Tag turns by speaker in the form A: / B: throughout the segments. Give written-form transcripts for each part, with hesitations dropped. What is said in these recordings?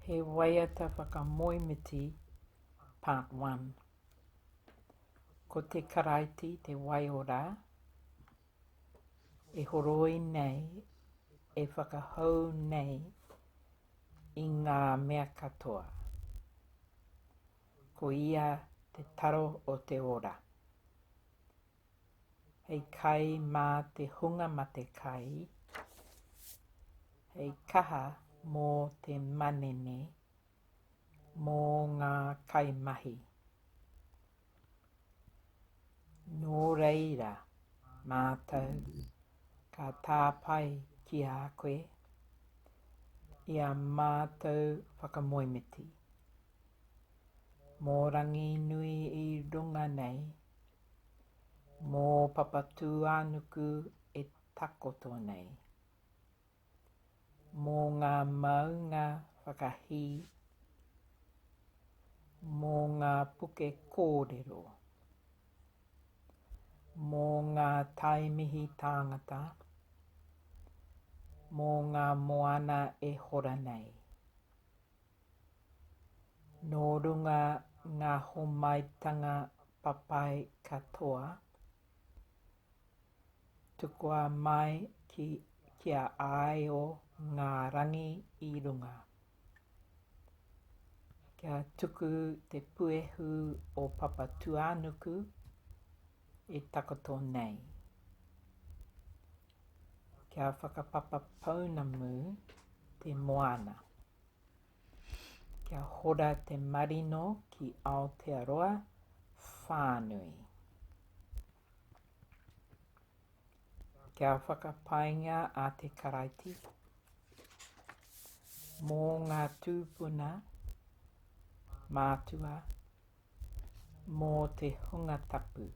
A: He waiata whakamoemiti Part 1 Ko te Karaiti te waiora e horoi nei, e whakahou nei i ngā mea katoa. Ko ia te taro o te ora. Hei kai mā te hunga mate kai, hei kaha mō te manene, mō ngā kaimahi. Nō reira mātou ka tāpae ki a koe i a mātou whakamoemiti. Mō Ranginui i runga nei, mō Papatūānuku e takoto nei, mō ngā maunga whakahī, mō ngā puke kōrero, mō ngā taimihi tāngata, mō ngā moana e hora nei. Nō runga ngā homaitanga papai katoa, tukua mai ki kia āio ngā rangi i runga. Kia tuku te puehu o Papatūānuku e takoto nei. Kia whakapapa pounamu te moana. Kia hora te marino ki Aotearoa whānui. Kia whakapainga a Te Karaiti mō ngā tūpuna mātua mō te hunga tapu.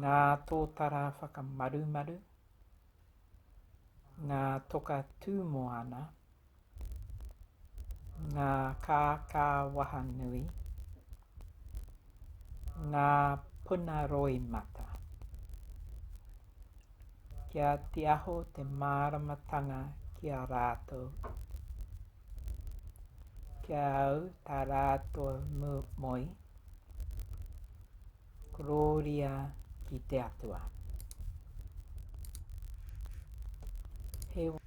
A: Ngā tōtara whakamarumaru, ngā toka tūmoana, ngā kākā waha nui, ngā puna roimata. Kia tiaho te māramatanga ki a rātou, kia au tā rātou moe. Korōria ki te Atua. He.